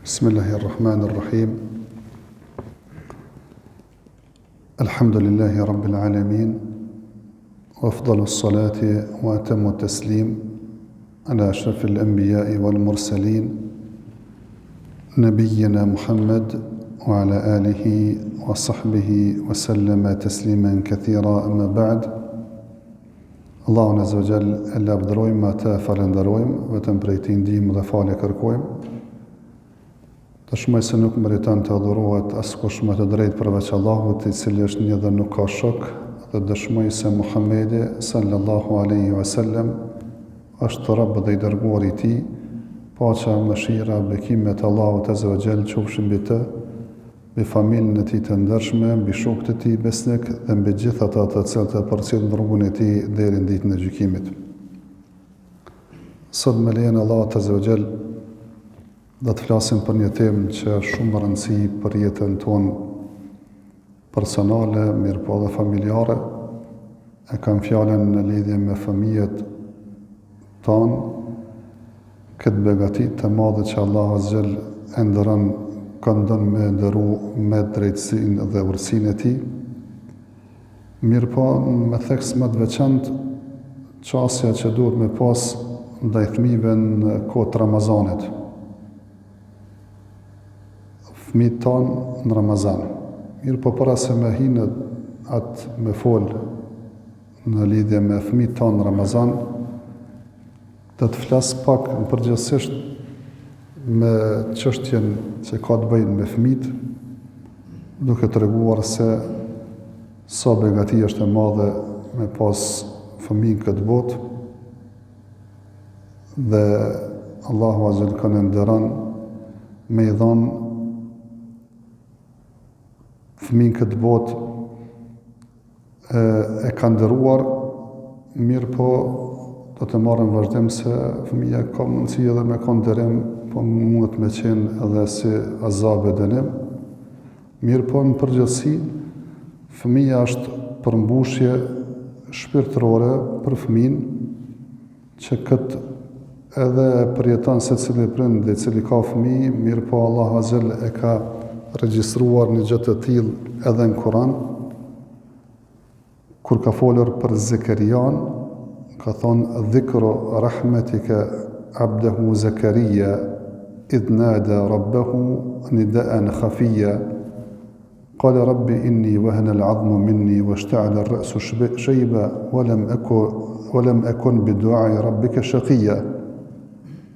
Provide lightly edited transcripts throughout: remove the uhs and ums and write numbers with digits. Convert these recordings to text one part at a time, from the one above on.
بسم الله الرحمن الرحيم الحمد لله رب العالمين وافضل الصلاة وأتم التسليم على أشرف الأنبياء والمرسلين نبينا محمد وعلى آله وصحبه وسلم تسليما كثيرا أما بعد Allahun Azza wa Jall e lavdërojmë, atë e falënderojmë, vetëm prej tij ndihmë dhe falje kërkojmë. Dëshmoj se nuk meriton të adhurohet askush me të drejtë përveç Allahut, i cili është një dhe nuk ka shok, dhe dëshmoj se Muhammedi sallallahu alaihi wasallam është rob dhe i dërguar i tij. Paqja, mëshira, bekimet e Allahut Azza wa Jall qofshin mbi të, mbi familjen e tij të ndershme, mbi shokët e tij besnik dhe mbi gjithë ata të cilët e përcjellin rrugën e tij deri në ditën e gjykimit. Sot me lejen e Allahut Azza wa Jall do të flasim për një temë që është shumë me rëndësi për jetën tonë personale, mirëpo edhe familjare. E kam fjalën në lidhje me fëmijët tanë, këtë begati të madhe që Allahu Azza wa Jall e nderon kënd don me nderu me drejtësinë dhe urtësinë e tij. Mirëpo, me theks më të veçantë, qasja që duhet me pas ndaj fëmijëve në kohë të Ramazanit. Fëmijët tanë në Ramazan. Mirëpo, para se me hi në atë me fol në lidhje me fëmijët tanë në Ramazan, do të flas pak në përgjithësisht me çështjen që ka të bëjnë me fëmijët, duke treguar se sa begati është e madhe me pas fëmijë në këtë botë dhe Allahu Azza wa Jall e nderon me i dhonë fëmijë në këtë botë e, e ka nderuar, mirëpo do të marrë në vazhdim se fëmija ka mundësi edhe me kon nderim, po mundet me qenë edhe si azab e dënim. Mirëpo në përgjithësi, fëmija është përmbushje shpirtërore për fëmin, që këtë edhe e përjeton secili prind i cili ka fëmijë, mirëpo Allahu Azza wa Jall e ka regjistruar një gjë të tillë edhe në Kur'an, kur ka folur për Zekerian, ka thonë dhikru rahmetike abdehu Zekerija, idh nada rabbehu nidaan khafija, Kale rabbi inni wahana al-'azmu minni washta'ala ar-ra'su shayba wa lam aku wa lam akun bi du'ai rabbika shaqiyya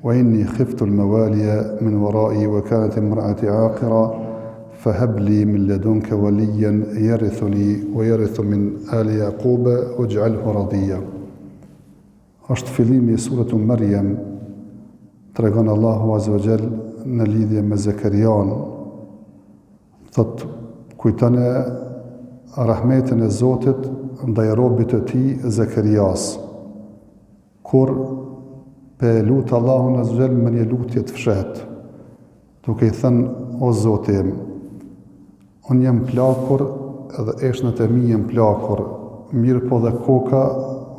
wa inni khiftu al-mawaliya min wara'i wa kanat imra'ati 'aqira fahab li min ladunka waliyan yarithuni wa yarithu min ali Yaquba waj'alhu radiyya. Është fillimi i suretu Merjem, tregon Allahu Azza wa Jall në lidhje me Zekerian, Thotë, kujtone rahmetin e Zotit ndaj robit të tij Zekerias, kur pe lut Allahun Azza wa Jall me një lutje të fshehtë, duke i thënë, o Zoti im, unë jam plakur edhe eshtnat e mi janë plakur, mirëpo dhe koka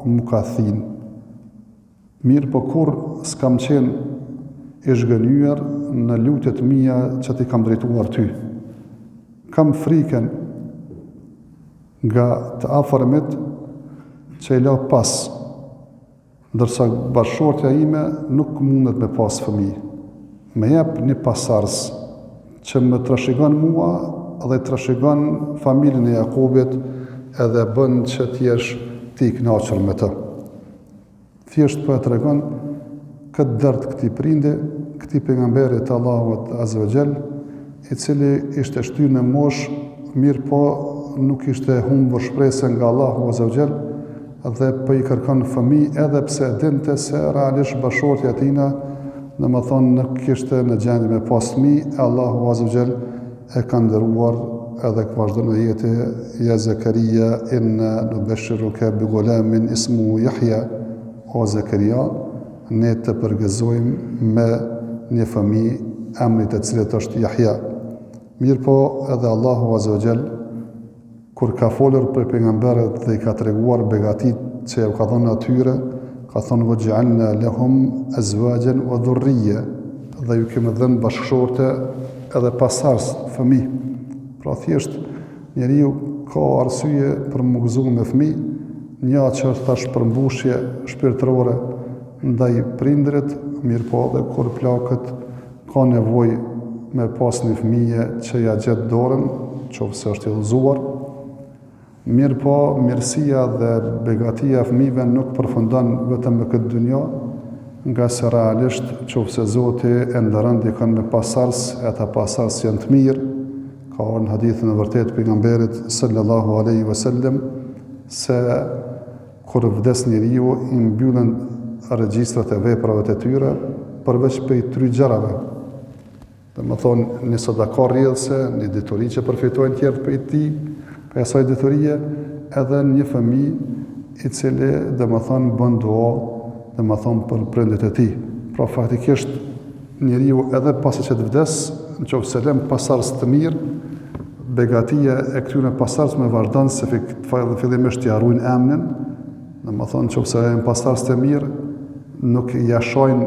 m'u ka thin. Mirëpo kurrë s'kam qenë i zhgënjyer në lutjet mia që t'i kam drejtuar ty. Kam frikën nga të afërmit që i la pas, ndërsa bashkëshortja ime nuk mundet me pas fëmijë. Më jep një pasardhës që më trashëgon mua dhe trashëgon familjen e Jakubit edhe bën që të jesh ti i kënaqur me të. Thjesht po e tregon këtë dert këtij prindi, këtij pejgamberi të Allahut Azza wa Jall, i cili ishte shtyrë në moshë, mirëpo nuk ishte humbur shpresën nga Allahu Azza wa Jall dhe po i kërkon fëmijë edhe pse e dinte se realisht bashkëshortja e tina, domethënë nuk ishte në gjendje me pas fëmijë, e Allahu Azza wa Jall e ka nderuar edhe vazhdon ajeti ja Zakaria inna nubashiruka bi gulamin ismuhu Yahya o Zakaria ne të përgëzojmë me një fëmijë emri të cilit është Jahja mirëpo edhe Allahu Azza wa Jall Kur ka folur për pejgamberët dhe i ka treguar begatitë që jau ka dhënë atyre, ka thënë wa ja'alna lahum azwajan wa dhurriyya, dhe ju kemi dhënë bashkëshorte edhe pasardhës, fëmijë. Pra thjesht njeriu ka arsye për m'u gëzu me fëmijë, një që është thash përmbushje shpirtërore ndaj prindrit, mirëpo edhe kur plaket ka nevojë me pas një fëmijë që ja gjet dorën, qoftë se është i udhëzuar, Mirëpo, mirësia dhe begatia e fëmijëve nuk përfundon vetëm me këtë dynja, ngase realisht, qoftë se Zoti e nderon dikën me pasardhës, e ata pasardhës janë të mirë, ka ardhur në hadithin e vërtetë të pejgamberit sallallahu alaihi wasallam se kur vdes njeriu i mbyllen regjistrat e veprave të tyre përveç prej tri gjërave. Domethonë, një sadaka rrjedhëse, një dituri që përfitojnë tjerët prej tij, prej asaj diturie, edhe një fëmijë i cili, domethonë, bën dua, domethonë, për prindët e tij. Pra, faktikisht, njeriu edhe pasi që të vdes, në qoftë se len pasardhës të mirë, begatia e këtyre pasardhësve vazhdon se fillimisht ja rujnë emnin, Domethonë, qoftë se janë pasardhës të mirë, nuk ja shajnë,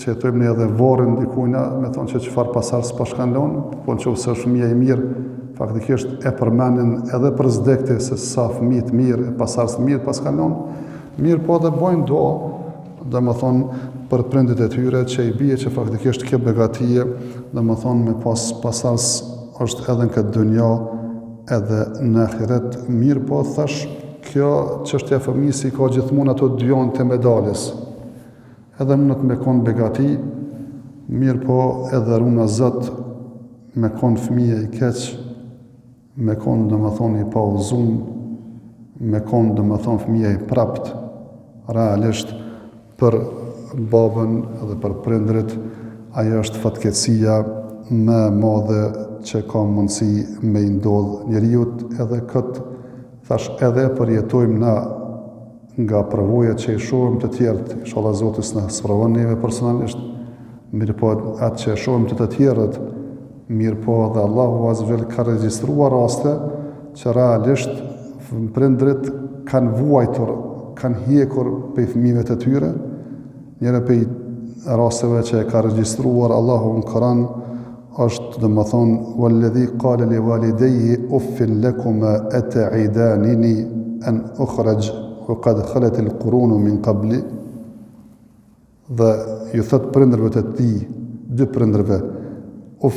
që e thojmë ne edhe vorrin dikujna, me thonë që çfarë pasardhës paskan lonë, po në qoftë se është fëmija i mirë, faktikisht e përmenin edhe për s'dekti se sa fëmijë të mirë e pasardhës të mirë paskan lonë, mirëpo edhe bojnë dua, domethonë, për prindët e tyre, që i bie që faktikisht kjo begatie, domethonë, me pas pasardhës është edhe në këtë dynja, edhe në ahiret, mirëpo, thash, Kjo çështja e fëmijës i ka gjithmonë ato dy anë të medaljes. Edhe mundet me kon begati, mirëpo edhe runa Zot me kon fëmija i keq, me kon domethonë i paudhëzum, me kon domethonë fëmija i prapt, realisht për babën dhe për prindërit, ajo është fatkeqësia më e madhe që ka mundësi me i ndodh njeriut, edhe këtë thash edhe e përjetojmë na nga përvojat që i shohim te tjerët, inshallah Zoti s'na sprovon neve personalisht, mirëpo atë që e shohim te të tjerët, mirëpo edhe Allahu Azze ve Xhel ka regjistruar raste që realisht prindërit kanë vuajtur, kanë hjekur prej fëmijëve të tyre, njëra prej rasteve që e ka regjistruar Allahu në Kur'an është domethonë walladhi qala li walidayhi uffin lakuma ata'idanini an ukhraj wa qad khalat al-qurun min qabli Dhe ju thotë prindërve të tij, dy prindërve, uf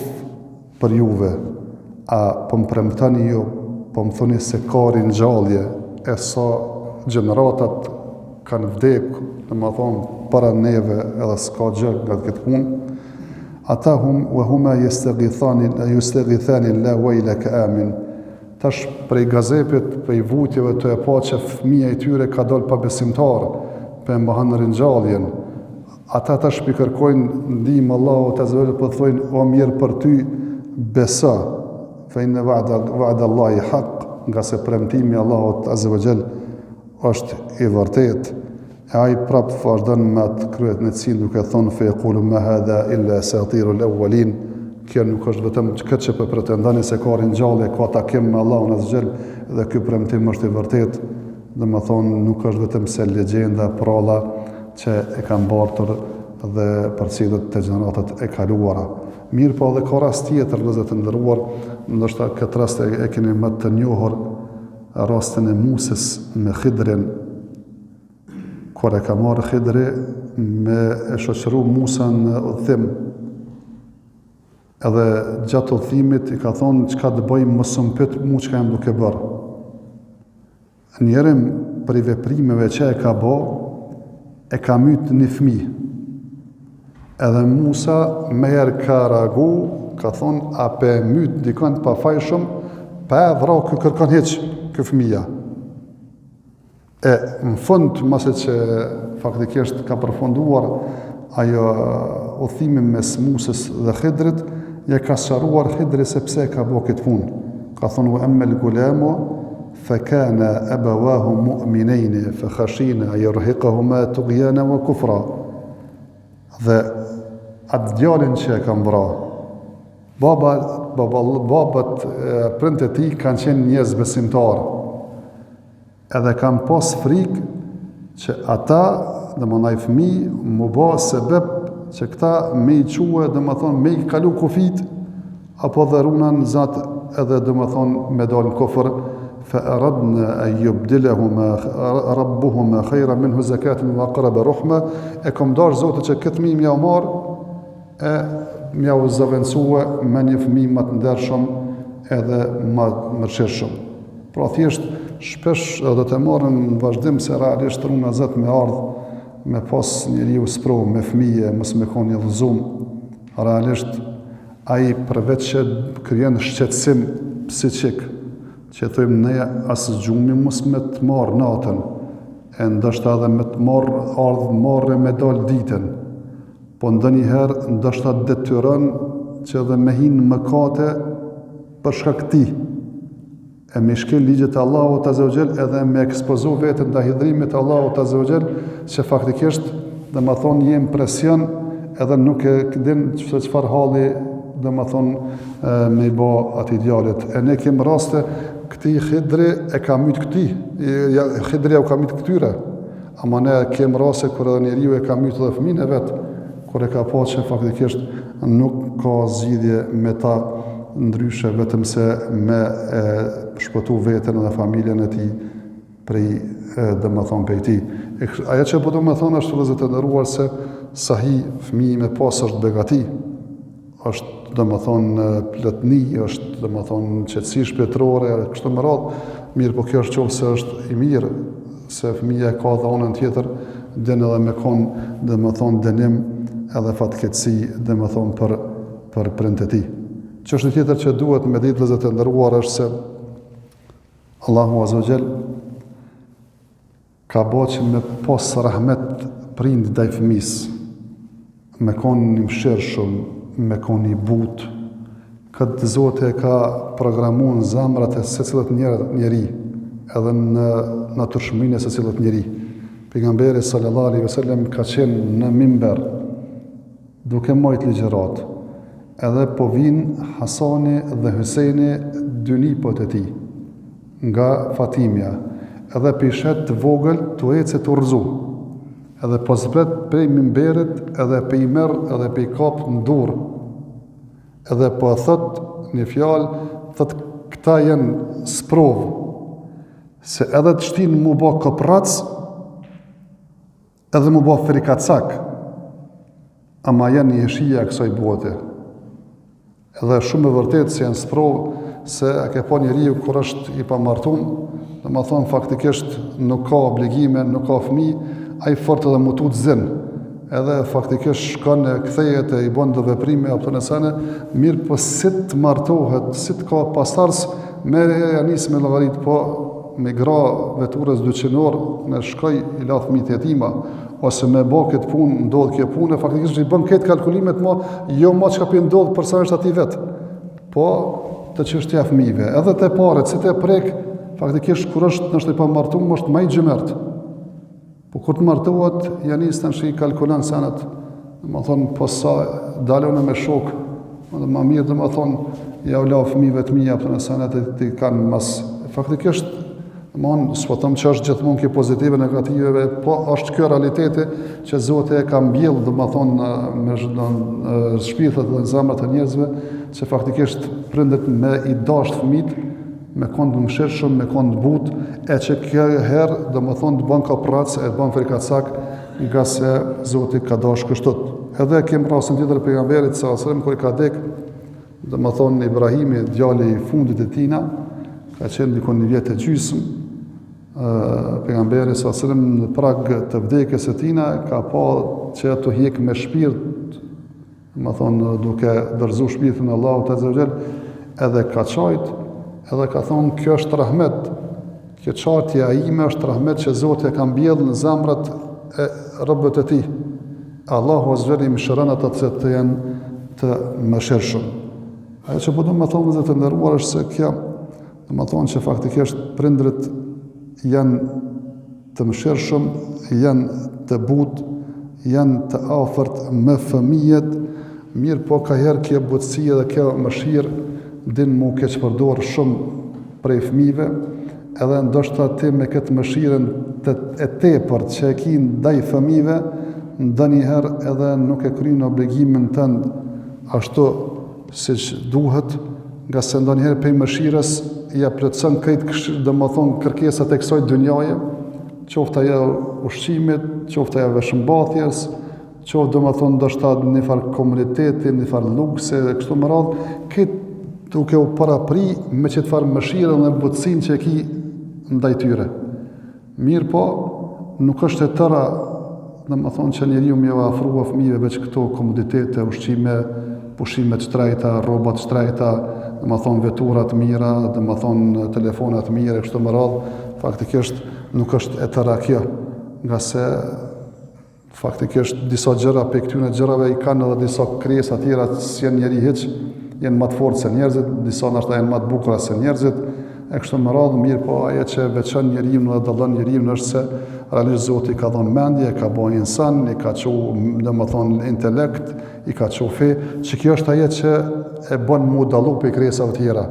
për juve, a po më premtoni ju, po më thoni se ka ringjallje, e sa gjeneratat kanë vdek, domethonë, para neve edhe s'ka gjë nga këtë punë, ata hum, wa huma jestagithani, jestagithani Allah wejleke amin, Tash prej gazepit, prej vujtjeve tu e pa që fëmija i tyre ka dalë pabesimtar, po e mohon ringjalljen. Ata tash p'i kërkojnë ndihmë Allahut azze ve xhel po thonë o mjerë për ty beso fe inne va'da va'da Allahi hak, ngase premtimi i Allahut azze ve xhel është i vërtetë. E ai prap vazhdon me atë kryeneçësinë duke thonë fe jekulu ma hadha illa esatirul ewwelin, kjo nuk është vetëm këtë që po pretendoni se ka ringjallje, ka takim me Allahun azze ve xhel dhe ky premtim është i vërtetë, domethonë nuk është vetëm se legjenda, pralla që e kanë bartur dhe përcjellët te gjeneratat e kaluara. Mirëpo edhe ka rast tjetër, vëllezër të nderuar, ndoshta këtë rast e, e keni më të njohur, rastin e Musës me Hidrin, Kur e ka marrë Hidri me e shoqëru Musan në udhëtim, edhe gjatë udhëtimit i ka thonë çka të bëj mos më pyet mu çka jam duke bërë. Njërin prej veprimeve që e ka bo, e ka mytë një fëmijë. Edhe Musa menjëherë ka reagu, ka thonë, a pe myt dikon të pafajshëm, pa e vra ky kërkon hiç, ky fëmija. E në fund, masi që faktikisht ka përfunduar ajo udhëtimi mes Musës dhe Hidrit, ja ka sqaruar Hidri se pse e ka bo këtë punë. Ka thonë, wa emmel gulamu, fe kane ebewahu mu'minejni, fe khashina en jurhikahuma tugjanen wa kufra. Dhe atë djalin që e kam vra, baba, baba, babat, prindët e tij kanë qenë njerëz besimtarë, Edhe kam pas frikë që ata, domethënë ai fëmijë, m'u bo sebep që këta me i çue, domethonë, me i kalu kufit, apo dhe runa Zot edhe domethonë me dalë në kufër, fe eradna en jubdilehuma rabbuhuma khajran minhu zekaten ve akrabe ruhma, e kom dashtë Zoti që këtë fmi me jau marrë, e me jau zëvendësue me një fmi ma të ndershëm edhe ma të mëshirshëm. Pra thjesht, shpesh edhe të marrim në vazhdim se realisht runa Zot me ardhë me pas njeriu sprovë me fëmijë, mos me konë i udhëzum, realisht ai përveç që krijon shqetësim psikik, që thojmë ne as gjumi mos me të marrë natën, e ndoshta edhe me të marrë ardhë marre me dalë ditën, po ndonjëherë ndoshta detyron që edhe me hi në mëkate për shkak tij, e me shkel ligjet e Allahut azze ve xhel edhe me ekspozu veten ndaj hidhrimit të Allahut azze ve xhel, që faktikisht, domethonë, je në presion edhe nuk e din se çfarë halli, domethonë, me i bo atij djalit. E ne kem raste, këtij Hidri e ka mytë këtij, ja, Hidri u ka mytë këtyre, ama ne kem raste kur edhe njeriu e ka mytë edhe fëmin e vet, kur e ka pa që faktikisht nuk ka zgjidhje me ta ndryshe vetëm se me e shpëtu veten dhe familjen e tij prej domethonë prej tij. E, ajo që po du me thonë është vëllezër të nderuar se sahi fëmijë me pas është begati, është domethonë plotni, është domethonë qetësi shpirtërore, kështu me radhë, mirëpo kjo është qoftë se është i mirë, se fëmija e ka dhe anën tjetër, din edhe me konë, domethonë dënim edhe fatkeqësi, domethonë për, për prindët e tij. Çështje tjetër që duhet me ditë vëllezër të nderuar është se Allahu Azze ve Xhel Ka bo që me pos rahmet prind ndaj fëmis, me kon i mëshirshëm, me kon i butë, këtë Zoti e ka programu në zemrat e secilit njeri, edhe në natyrshmërinë e secilit njeri. Pejgamberi sallallahu alaihi wasallam ka qenë në mimber duke majt ligjëratë, edhe po vijnë Hasani dhe Hyseni dy nipat e tij. Nga Fatimja, edhe p'i sheh të vogël tu ecë e tu rrëzu, edhe po zbret prej mimberit edhe p'i merr edhe p'i kap në durë, edhe po e thot një fjalë, thot këta janë sprovë, se edhe të shtinë m'u bo koprrac, Edhe m'u bo frikacak, ama janë jeshia e kësaj bote. Edhe shumë e vërtetë se janë sprovë, se e ke pa njeriu kur është i pamartum, domethonë faktikisht nuk ka obligime, nuk ka fëmi, ai fort edhe m'u tut s'din. Edhe faktikisht shkon e kthehet e i bon do veprime apo në sene, mirëpo si të martohet, si të ka pasardhës, menjëherë ja nis me llogarit, po me gra veturës 200 orë, me shkoj i la fëmijët jetima, ose me bo këtë punë, ndodh kjo punë, faktikisht i bën këtë kalkulimet mo, jo mo çka po ndodh personalisht atij vetë, po te çështja e fëmijëve, edhe te paret, si te prek, faktikisht kur është ndoshta i pamartum, është ma i xhymert. Po kur të martohet, ja nis tash i kalkulon senet, domethonë, po sa dal unë me shokë, dhe ma mirë, domethonë, jau la fëmijëve të mi, apo në senet e t'i kanë mas. Faktikisht, domethonë, s'po thom që është gjithmonë kjo pozitive, negative, po është kjo realiteti që Zoti e ka mbjellë, domethonë, me në shpirtat dhe në zemrat e njerëzve, që faktikisht prindët me i dashtë fëmijët, me konë të mëshirshëm, me konë të butë, e që kjo herë, domethonë, të bën koprrac, e të bën frikacak, ngase Zoti ka dashë kështu. Edhe kem rastin tjetër pejgamberit, alejhi selam, kur i ka dek, domethonë, Ibrahimi, djali i fundit e tina, ka qenë dikun një vjet e gjysmë, pejgamberi alejhi selam në prag të vdekjes së tina, ka pa që tu hjek me shpirt, Domethonë, duke dorëzu shpirtin Allahut azze ve xhel, edhe ka qajt, edhe ka thonë, kjo është rahmet, kjo qatja ime është rahmet që Zoti e ka mbjellë në zemrat e robët e tij. Allahu azze ve xhel i mëshiron ata të cilët janë të mëshirshëm. Ajo që po du me thonë vëllezër të nderuar është se kjo, domethonë që faktikisht prindrit janë të mëshirshëm, janë të butë, janë të afërt me fëmijët, mirëpo kaherë kjo butësi dhe kjo mëshirë din m'u keqpërdor shumë prej fëmijëve, edhe ndoshta ti me këtë mëshirën të e tepërt që e ki ndaj fëmijëve, ndonjëherë edhe nuk e kryen obligimin tënd ashtu siç duhet, ngase ndonjëherë prej mëshirës ia plotëson krejt, domethënë kërkesat e kësaj dynjaje, qoftë ajo ushqimit, qoftë ajo veshmbathjes, qoftë domethënë ndoshta një farë komoditeti, një farë lukse e kështu me radhë, këtë duke u parapri me qët farë mëshirën dhe butësinë që e ki ndaj tyre. Mirëpo, nuk është e tëra, domethënë që njeriu me jau afrua fëmijëve veç këto komoditete, ushqime, pushime të shtrejta, rroba të shtrejta, domethënë vetura të mira, domethënë telefona të mirë e kështu me radhë, faktikisht nuk është e tëra kjo, ngase Faktikisht disa gjëra prej këtyre gjërave i kanë edhe disa krijesa tjera që s'janë njeri hiç, janë më të fortë se njerëzit, disa ndoshta janë më të bukura se njerëzit, e kështu me radhë, mirëpo ajo që veçon njeriun dhe dallon njeriun është se realisht Zoti i ka dhënë mendje, e ka bo insan, i ka çu, domethënë, intelekt, i ka çu fe, që kjo është ajo që e bën mu dallu prej krijesave tjera.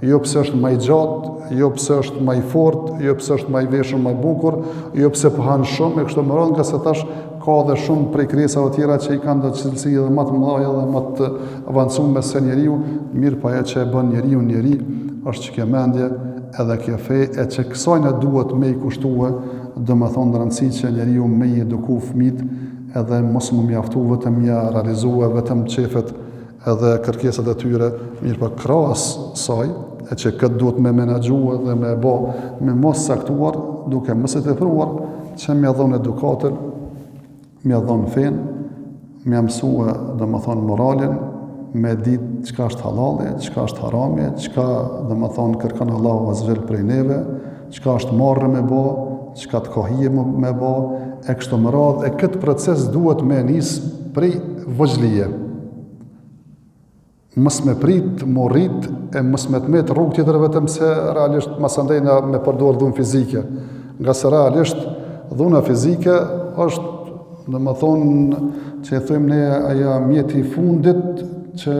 Jo pse është ma i gjatë, jo pse është ma i fortë, jo pse është ma i veshur ma i bukur, jo pse po han shumë e kështu me radhë, ngase thash ka edhe shumë prej krijesave tjera që i kanë do cilësi edhe ma të mëdha edhe ma të avancume se njeriu, mirëpo ajo që e bën njeriun njeri është që kjo mendje edhe kjo fe e që kësajna duhet me i kushtue, domethonë rëndësi që njeriu me i eduku fëmijët edhe mos m'u mjaftu vetëm ja realizue vetëm qefet edhe kërkesat e tyre, mirëpo krahas saj, e që këtë duhet me menaxhu edhe me bo me masë caktuar, duke mos e tepruar, që me dhonë edukatën, me dhonë fenë, me mësue, domethonë, moralin, me ditë çka është halali, çka është harami, çka, domethonë, kërkon Allahu azze ve xhel prej neve, çka është marre me bo, çka të ka hije me bo, e kështu me radhë, e këtë proces duhet me nis prej vogjlie. Mos me prit, m'u rrit, e mos me të met rrugë tjetër vetëm se realisht masandejna me përdor dhunë fizike. Ngase realisht dhuna fizike është, domethonë, që e thojmë ne ajo mjeti i fundit që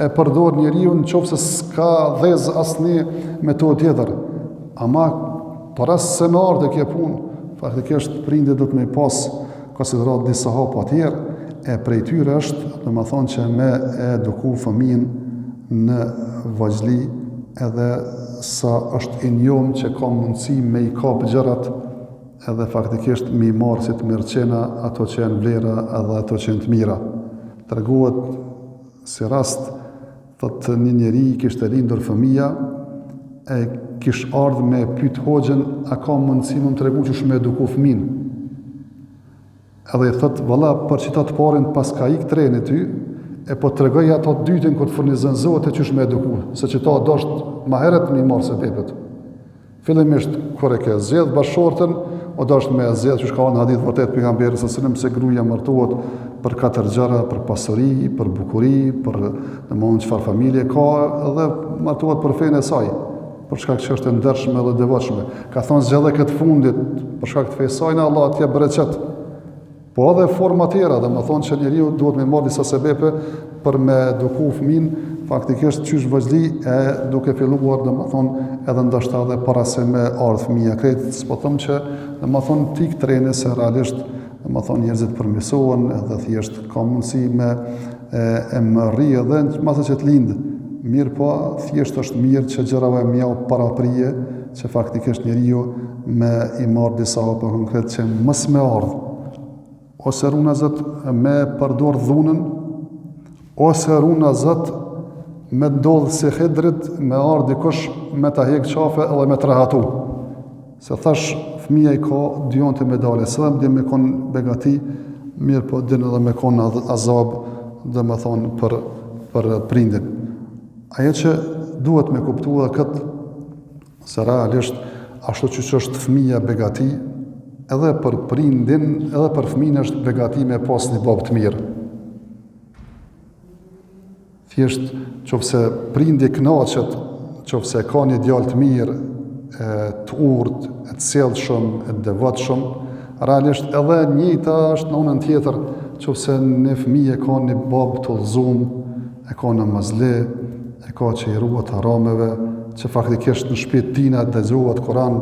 e përdor njeriu në qoftë se s'ka dhez asnjë metodë tjetër. Ama para se me ardhë te kjo punë, faktikisht prindit duhet me pas konsideratë disa hapa tjerë, e prej tyre është, domethonë që me eduku fëmijën në vogjli edhe sa është i njomë që ka mundësi me i kapë gjërat edhe faktikisht me i marrë si të mirëqena ato që janë vlera edhe ato që janë të mira. Tregohet si rast, thotë një njeri i kishte lindur fëmija, e kish ardhë me pyt hoxhën, a ka mundësi me më tregu qysh me eduku fëmin. Edhe i thotë, valla, për qita të parin paska ik treni ty, e po tregoj ato të dytin kur të furnizon Zoti qysh me eduku, se qita dosht ma herët me i marrë sebepet. Fillimisht kur e ke zgjedh bashkëshorten, o dashtë me e zgjedh qysh ka në hadith vërtet pejgamberi alejhi selam se gruaja martohet për katër gjëra, për pasuri, për bukuri, për domthon çfarë familje ka dhe martohet për fenë e saj, për shkak që është e ndershme dhe devotshme. Ka thonë zgjedhe këtë fundit për shkak të fesë saj, na Allah të jep bereqet. Po edhe forma tjera, domethonë që njeriu duhet me marrë disa sebepe për me eduku fëmin, faktikisht qysh n'vogjli e duke filluar, domethonë, edhe ndoshta edhe para se me ardhë fëmija. Krejt, s'po them që, domethonë, t'ik treni se realisht, domethonë, njerëzit përmirësohen edhe thjesht ka mundësi me e, e mërri edhe masi që të lindë. Mirëpo, thjesht është mirë që gjërave me jau paraprije, që faktikisht njeriu me i marrë disa hapa konkret që mos me ardhë, ose runa Zot me përdor dhunën, ose runa Zot me ndodhë si Hidrit, me ardhë dikush me ta hek qafe edhe me të rahatu. Se thash, fëmija i ka dy anët e medaljes, edhe din me kon begati, mirëpo din edhe me kon azab, domethonë, për, për prindin. Ajo që duhet me kuptu edhe këtë, Se realisht, ashtu qysh është fëmija begati, edhe për prindin, edhe për fëmijën është begati me pas një babë të mirë. Thjesht, qoftë se prindi knaqet, qoftë se ka një djalë të mirë, e, të urtë, e të sjellshëm, e të devotshëm, realisht edhe njëjta është në anën tjetër, qoftë se një fëmijë e ka një babë të udhëzum, e ka namazli, e ka që i ruhet harameve, që faktikisht në shpi të tina dëgjohet Kuran.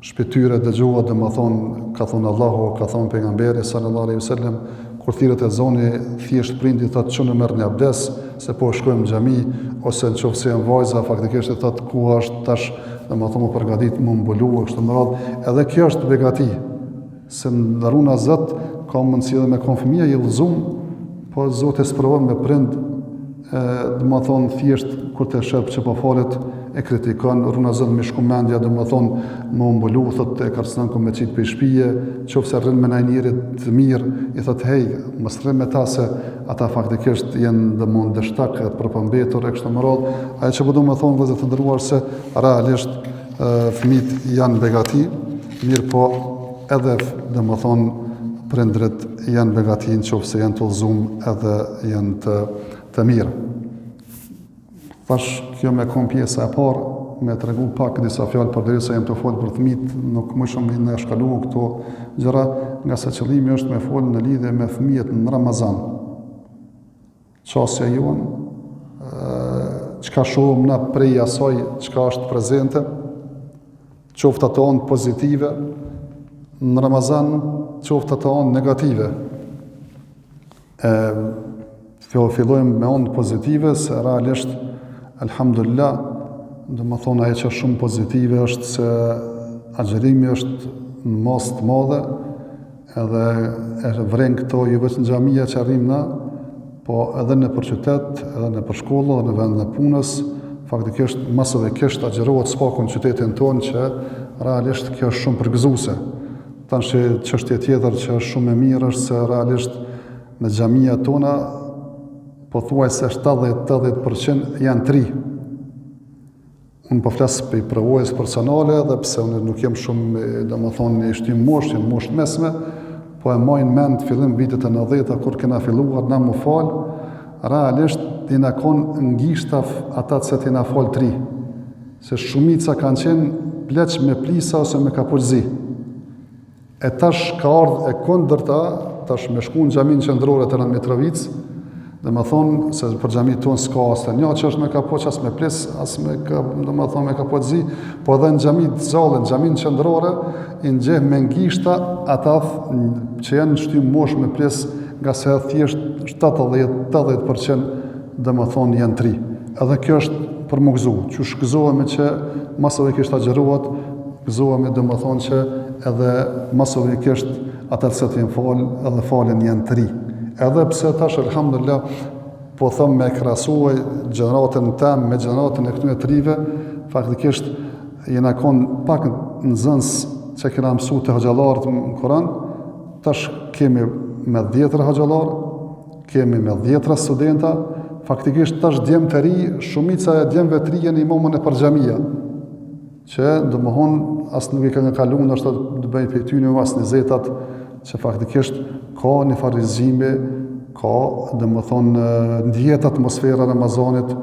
Shpi tyre dëgjohet domethonë, ka thonë Allahu, ka thonë pejgamberi sallallahu alaihi wasallam, kur thirret ezani, thjesht prindi thotë çonu merrni abdes, se po shkojmë në xhami, ose në qoftë se janë vajza, faktikisht i thotë ku është tash, domethonë m'u përgatit, m'u mbulu, e kështu me radhë. Edhe kjo është begati, se na runa Zot, ka mundësi edhe me kon fëmija i udhëzum, po Zoti e sprovon me prind, e, domethonë, thjesht, kur të sheh që po falet, e kritikon, runa Zot me shku mendja, domethonë, me u mbulu, thot, e kërcënon kom me qitë prej shpije, qoftë se rrin me naj njeri të mirë, i thot, hej, mos rri me ta se ata faktikisht janë domethonë dështak e të prapambetur, e kështu me radhë. Ajo që po du me thonë, vëllezër të nderuar, se realisht fëmijët janë begati, mirëpo edhe, domethonë, prindrit janë begati në qoftë se janë të udhëzum edhe janë të, të mirë. Thash, kjo me kon pjesa e parë, me tregu pak disa fjalë përderisa jem tu folë për fëmijët, nuk më shumë me i shkalu këto gjëra, ngase qëllimi është me folë në lidhje me fëmijët në Ramazan. Qasja jonë, çka shohim na prej asaj çka është prezente, qoftë ato anë pozitive në Ramazan, qoftë ato anë negative. E, fillojmë me anë pozitive, se realisht, alhamdulillah, domethonë ajo që është shumë pozitive është se agjërimi është në masë të madhe, edhe e vren këto jo veç në xhamia që rrim na, po edhe nëpër qytet, edhe nëpër shkolla, edhe në vendin e punës, faktikisht masovikisht agjërohet së paku në qytetin tonë që realisht kjo është shumë përgëzuese. Tash çështje tjetër që është shumë e mirë është se realisht në xhamia tona pothuajse 70-80% janë t'ri. Unë po flas prej përvojës personale edhe pse unë nuk jam shumë, domethonë, i shtym moshë, jam moshë mesme, po e maj mend fillim vitet e 90-ta kur kena filluar na m'u fal, realisht jena kon n'gishta ata që jena fal t'ri. Se shumica kanë qenë pleq me plisa ose me kapuç zi. E tash ka ardhë e kundërta, tash me shku në xhaminë qendrore të në Mitrovicë, domethonë se për xhaminë tonë s'ka as të një që është me kapuç, as me plis, as me, domethonë, me kapuç zi, po edhe në xhami të Zallit, në xhaminë qendrore, i njeh me n'gishta ata që janë në shtym moshë me plis, ngase thjesht 70-80% domethonë janë t'ri. Edhe kjo është për m'u gëzu, qysh gëzohemi që masovikisht agjërohet, gëzohemi domethonë që edhe masovikisht ata që janë falë, edhe falen janë të ri. Edhe pse tash, alhamdulillah, po them me krahasu gjeneratën tem me gjeneratën e këtyre të rive, faktikisht jena kon pak nxënës që kena mësu te hoxhallarët në Kuran, tash kemi me dhjetra hoxhallarë, Kemi me dhjetra studenta, faktikisht tash djem të ri, shumica e djemve të ri janë imama nëpër xhamia, që domethonë as nuk i kanë kalu, ndoshta të bëjnë prej tyne as njëzetat, që faktikisht ka një farë zgjimi, ka, domethonë, ndihet atmosfera e Ramazanit,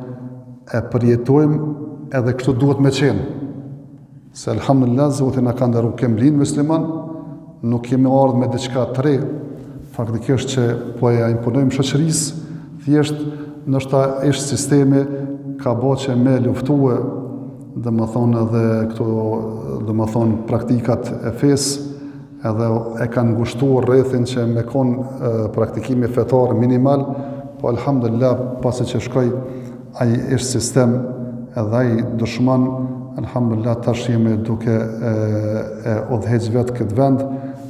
e përjetojmë edhe kështu duhet me qenë. Se elhamdulillah Zoti na ka nderu kem lind musliman, nuk kemi ardhë me diçka të re, faktikisht që po ja imponojmë shoqërisë, thjesht ndoshta ish sistemi ka bo që me luftue, domethonë edhe këto, domethonë praktikat e fesë, edhe e kanë ngushtu rrethin që me kon praktikimi fetar minimal, po alhamdulillah pasi që shkoi ai ish sistem edhe ai dushman, alhamdulillah tash jemi duke e, e udhëheq vetë këtë vend,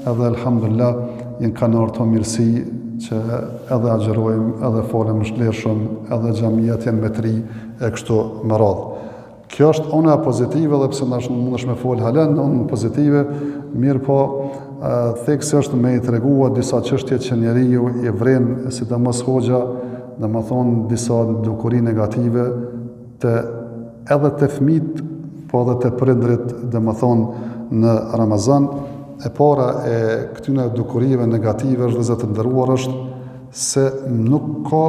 edhe alhamdulillah janë kanë ardhë ato mirësi që edhe agjërojmë, edhe falem lirshëm, edhe xhamiat janë me t'ri e kështu me radhë. Kjo është ona pozitive edhe pse ndoshta mundesh me fol hala në onën pozitive, mirëpo theksi është me i tregua disa çështje që njeriu i vren, sidomos hoxha, domethonë disa dukuri negative të edhe te fëmijët, po edhe te prindrit, domethonë në Ramazan. E para e këtyne dukurive negative është vëllezër të nderuar është se nuk ka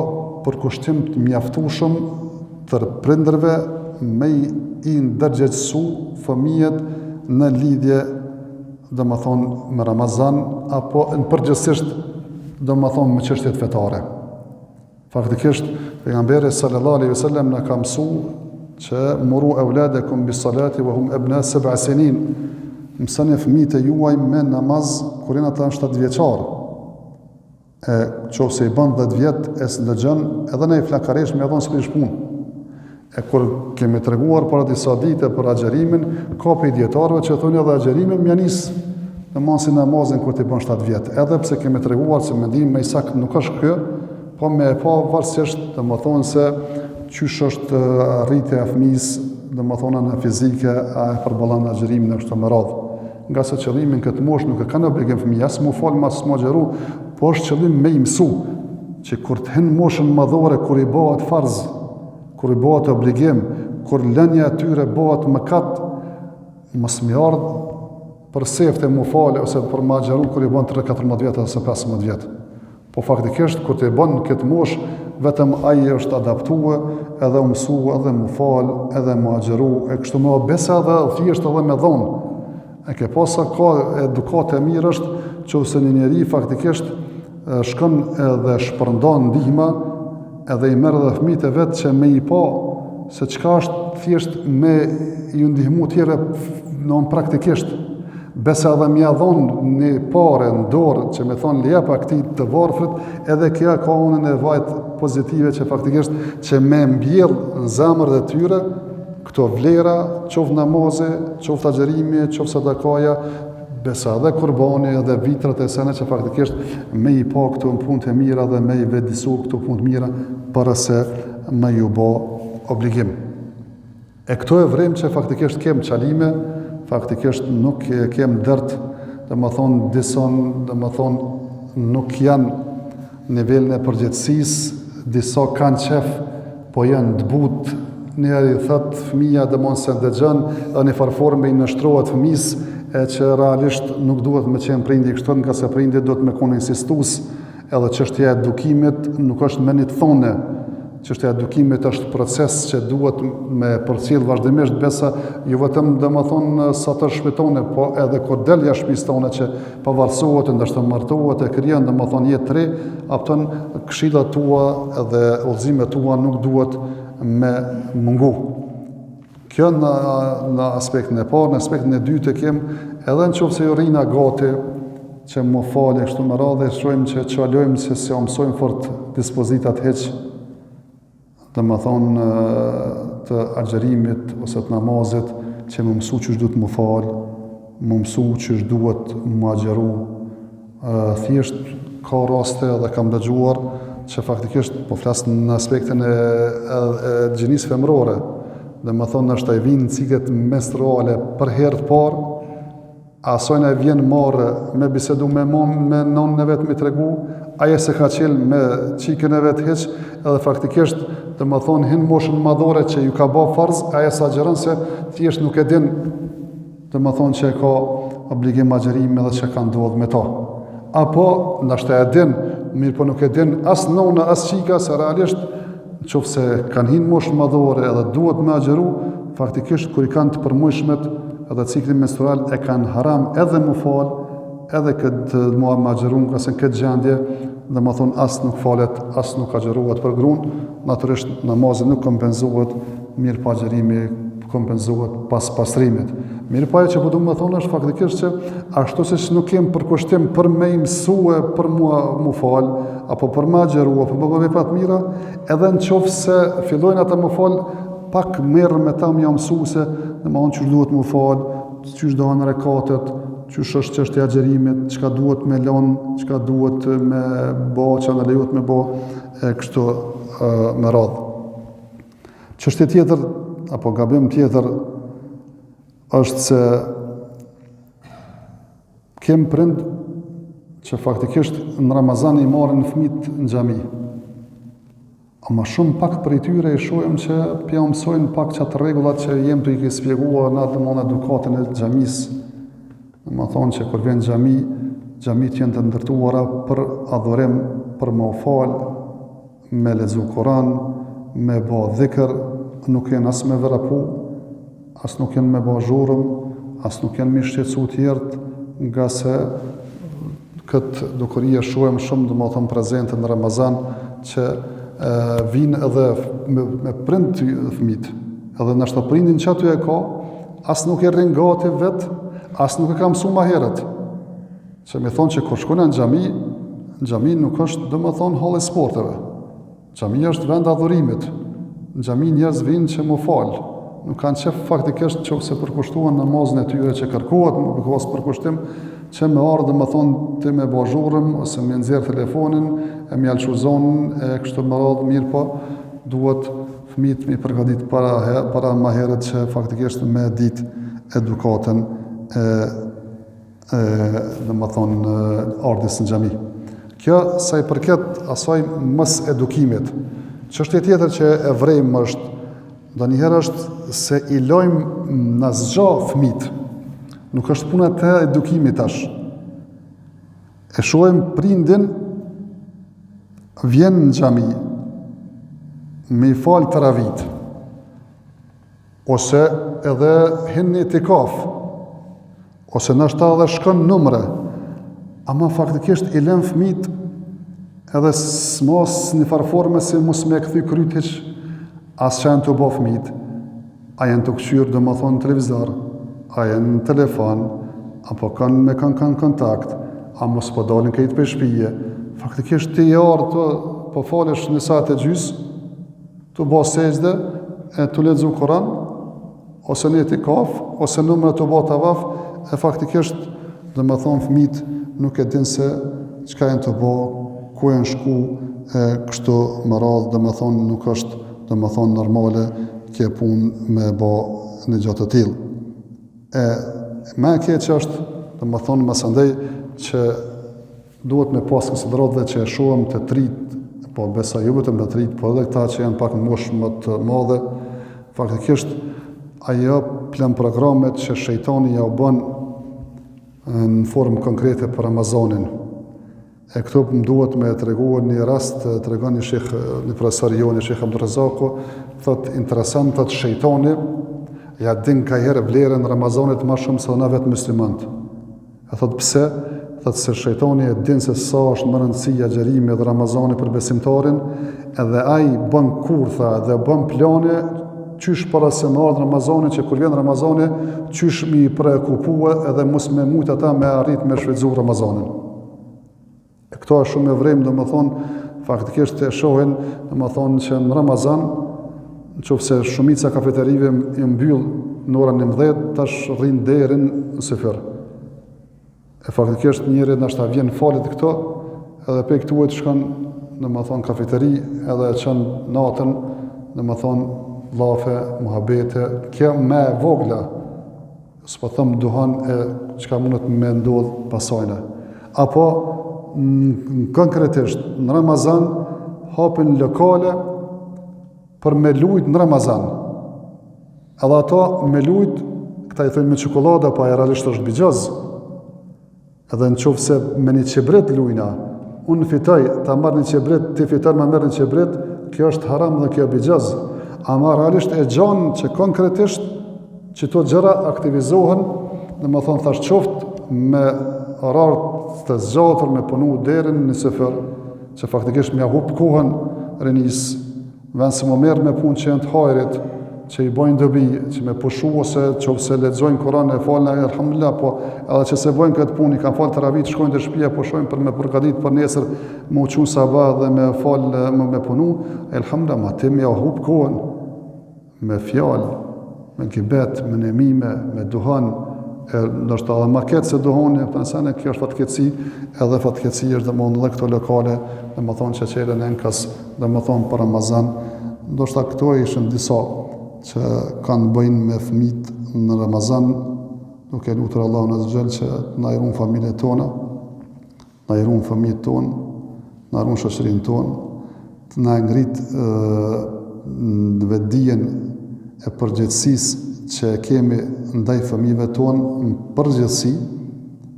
përkushtim të mjaftueshëm të prindërve me i ndërgjegjësu fëmijët në lidhje domethonë me Ramazan apo në përgjithësisht domethonë me çështjet fetare. Faktikisht pejgamberi sallallahu alaihi wasallam na ka mësu që muru euladekum bis salati wa hum ebna seb'a sinin. Mësoni fëmijët e juaj me namaz kur janë ata 7 vjeçar. E qoftë se i bën 10 vjet e s'ndëgjon, edhe naj flakareshë me dhon s'prish punë. E kur kemi treguar para disa dite për agjerimin, ka prej dijetarëve që thonë edhe agjerimin me ia nis domethënë si namazin kur t'i bën 7 vjet. Edhe pse kemi treguar se mendimi më i saktë nuk është ky, po me e pa varësisht, domethonë se qysh është rritja e fëmijës, domethonë në fizike, a e përballon agjerimin e kështu me radhë. Ngase qëllimin këtë moshë nuk e kanë obligim fëmija, as m'u fal, as m'u agjëru, po është qëllim me i mësu, që kur të hinë moshën madhore, kur i bëhet farz, kur i bëhet obligim, kur lënia e tyre bëhet mëkat, mos me ardhë për sefte m'u falë ose për me agjëru kur i bën 3-14 vjet ose 15 vjet. Po faktikisht kur t'i bën këtë moshë, vetëm ai është adaptue edhe u mësu edhe m'u falë edhe me agjëru e kështu me besa edhe thjesht edhe me dhonë. E ke pa sa ka edukatë e mirë është qoftë se një njeri faktikisht shkon edhe shpërndan ndihma edhe i merr edhe fëmijët e vet që me i pa se çka është thjesht me ju ndihmu tjerëve në praktikisht besa edhe me ia dhon një pare në dorë që me thonë jepa këtij të varfrit edhe kjo ka anën e vet pozitive që faktikisht që me mbjell në zemër të tyre Këto vlera, qoftë namazi, qoftë agjërimi, qoftë sadakaja, besa edhe kurbani edhe vitrat e sene që faktikisht me i pa këto në punë të mira dhe me i vetëdisu këto punë të mira para se me ju bo obligim. E këto e vrejmë që faktikisht kem çalime, faktikisht nuk e kem dert, domethonë disa, domethonë nuk janë nivelin e përgjegjësisë, disa kanë qef, po janë të butë, njëherë i thotë fëmija domethënë s'e ndëgjon, dhe një farë forme i nënshtrohet fëmisë, e që realisht nuk duhet me qenë prindi kështu, ngase prindi duhet me konë insistus, edhe çështja e edukimit nuk është me një të thonë, çështja e edukimit është proces që duhet me përcjell vazhdimisht besa, jo vetëm domethonë sa të shpi tone, po edhe kur del jashtë shpisë tone që pavarësohet e ndoshta martohet e krijon domethonë jetë të re, apton këshillat tua edhe udhëzimet tua nuk duhet me mungu. Kjo në, në aspektin e parë, në aspektin e dytë e kem edhe në qoftë se ju rrina gati që m'u falë e kështu me radhë, e shohim që çalojmë se s'ia mësojmë fort dispozitat hiç, domethonë të agjërimit ose të namazit, që me mësu qysh duhet m'u falë, me mësu qysh duhet m'u agjëru. Thjesht ka raste dhe kam dëgjuar që faktikisht po flas në aspektin e, e, e gjinisë femërore, domethonë ndoshta i vijnë ciklet menstruale për herë të parë, Asajna i vjen marre me bisedu me mom, me nonën e vet me tregu, ajo s'e ka çel me çikën e vet hiç, edhe faktikisht, domethonë, hin moshën madhore që ju ka ba farz, ajo s'agjëron se thjesht nuk e din, domethonë që e ka obligim agjërimi edhe çka ka ndodhë me to. Apo, ndoshta e din, mirëpo nuk e din as nona, as çika, se realisht, në qoftë se kanë hinë moshën madhore edhe duhet me agjëru, faktikisht kur i kanë të përmujshmet edhe ciklin menstrual e kanë haram edhe m'u fal, edhe këtë mua me agjëru, ngase në këtë gjendje, domethonë as nuk falet, as nuk agjërohet për grun, natyrisht namazi nuk kompenzohet, mirëpo agjërimi kompenzohet pas pastrimit. Mirëpo ajo që po du me thonë është faktikisht që ashtu siç nuk kem përkushtim për me i mësue për mua m'u fal, apo për me agjëru, apo me bë vepra të mira, edhe në qoftë se fillojnë ata m'u fal, pak merrem me ta me ja mësu se, domethonë qysh duhet m'u fal, qysh ndahen rekatet, qysh është çështja e agjërimit, çka duhet me lon, çka duhet me bo, çka lejohet me bo, e kështu me radhë. Çështje tjetër apo gabim tjetër është se kem prind që faktikisht në Ramazan i marrin fëmijët në xhami. Ama shumë pak prej tyre i shohim që po ja mësojnë pak qato rregullat që jem tu i spjeguar në atë domethënë edukatën e xhamisë. Domethonë që kur vjen xhami, xhamitë janë të ndërtuara për adhurim, për me u falë, me lexu Kuran, me bo dhikr, nuk janë as me vrapu, as nuk janë me bo zhurmë, as nuk janë me shqetësu tjerët, ngase këtë dukuri e shohim shumë, domethonë, prezente në Ramazan, që e, vijnë edhe me, me prind fëmijët, edhe ndoshta prindin qaty e ka, as nuk e rrin gati vetë, as nuk e ka mësu ma herët. Që me thonë që kur shkon në xhami, në xhami nuk është, domethonë, halli i sporteve. Xhamia është vend adhurimit. Në xhami njerëz vijnë që m'u fal. Nuk kanë qef faktikisht qoftë se përkushtohen në namazin e tyre që kërkohet me pas përkushtim që me ardhë domethonë ti me bo zhurmë ose me nxjerr telefonin e me ja lshu zonin e kështu me radhë mirëpo duhet fëmijët me i përgatit para, para ma herët që faktikisht me ditë edukatën e e, domethonë, ardhjes në xhami. Kjo sa i përket asaj mosedukimit. Çështje tjetër që e vrejmë është, ndonjëherë është se i lojmë në zgja fëmijët. Nuk është puna te edukimi tash. E shohim prindin vjen në xhami me i falë teravit. Ose edhe hin në itikaf, ose ndoshta edhe shkon n'umre, ama faktikisht i lën fëmijët edhe s'mos një farë forme si mos me kthy kryt hiç as ça janë tu bo fëmijët, a janë tu kqyrë domethonë televizor, a janë në telefon, apo kanë me kanë kanë kontakt, a mos po dalin krejt prej shpije, faktikisht ti je ardhë po falesh një sahat e gjysë, Tu bo sexhde e tu lexu Kur'an ose në itikaf ose n'umre tu bo tavaf e faktikisht domethonë fëmijët nuk e din se çka janë tu bo, ku janë shku e kështu me radhë domethonë nuk është domethonë normale kjo punë me bo një gjë të tillë. E më e keqe është domethonë masandej që Duhet me pas konsideratë dhe që e shohim te të rijtë, po besa jo vetëm te të rijtë, po edhe këta që janë pak në moshë më të madhe, faktikisht ajo plan programet që shejtani ja u bën në formë konkrete për Ramazanin. E këtu më duhet me tregu një rast, tregon një sheh, një profesor jonë, sheh Abdurrezaku, thot interesant, thot shejtani ja din kajherë vlerën Ramazanit ma shumë se na vetë muslimant. E thotë pse? Thotë se shejtani e din se sa është me rëndësi agjërimi dhe Ramazani për besimtarin, edhe ai bën kurtha dhe bën plane qysh para se me ardhë Ramazani, që kur vjen Ramazani, qysh me i preokupue edhe mos me mujt ata me arrit me shfrytëzu Ramazanin. E këto është shumë e vrejmë, domethonë, faktikisht e shohin, domethonë që në Ramazan, në qoftë se shumica kafeterive i mbyll në orën 11, tash rrinë deri në syfyr. E faktikisht njeri ndoshta vjen falet këtu, edhe prej këtu e shkon, domethonë, kafeteri, edhe e çon natën, domethonë, llafe, muhabete, kjo më e vogla, S'po them duhan e çka mundet me ndodh pasajna. Apo konkretisht në Ramazan hapin lokale për me lujt në Ramazan. Edhe ato me lujt, këta i thojnë me çokollada, po ai realisht është bixhoz. Edhe në qoftë se me një qebrit lujna, unë fitoj, ta marr një qebrit, ti fiton ma merr një qebrit, kjo është haram dhe kjo bixhoz. Ama realisht e gjon që konkretisht qëto gjëra aktivizohen, domethonë thash qoftë me orar të zgjatur me punu deri në syfyr, që faktikisht me ja hup kohën rinisë, Vend se m'u merr me punë që janë të hajrit, që i bojnë dobi, që me pushu ose qoftë se lexojnë Kur'an e falin elhamdulillah, po edhe që s'e bojnë këtë punë, i kanë falë teravit, shkojnë te shtëpia, pushojnë për me përgatit për nesër, me u çu sabah dhe me fal me, me punu, elhamdulillah, ma ti me ja hup kohën me fjalë, me gibet, me nemime, me duhan, e ndoshta edhe ma keq se duhani, e këto sene, kjo është fatkeqësi, edhe fatkeqësi është domethënë edhe këto lokale, domethonë që çelen enkas, domethonë për Ramazan, ndoshta këto ishin disa që kanë të bëjnë me fëmijët në Ramazan, duke lutur Allahun azze ve xhel që të na i ruan familjet tona, na i ruan fëmijët tonë, na ruan shoqërinë tonë, të na ngrit në vetëdijen e përgjegjësisë që e kemi ndaj fëmijëve tonë në përgjithësi,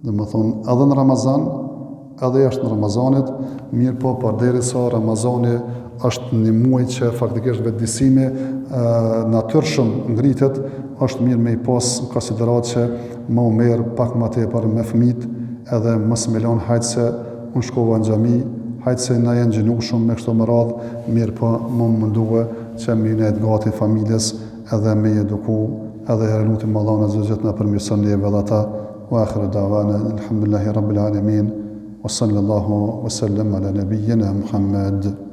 domethonë edhe në Ramazan, edhe jashtë Ramazanit, mirëpo përderisa Ramazani është një muaj që faktikisht vetëdijsimi natyrshëm ngritet, është mirë me i pas në konsideratë që me u marrë pak ma tepër me fëmijët edhe mos me lon hajt se unë shkova në xhami, hajt se na janë gjinu shumë me kështu me radhë, mirëpo me u mundue që me i nejt gati familjes edhe me i eduku edhe e lutim Allahun azze ve xhel të na përmirëson neve edhe ata. Wa akhiru da'wana alhamdulillahi rabbil alamin. Wa sallallahu wa sallam ala nabiyyina Muhammad.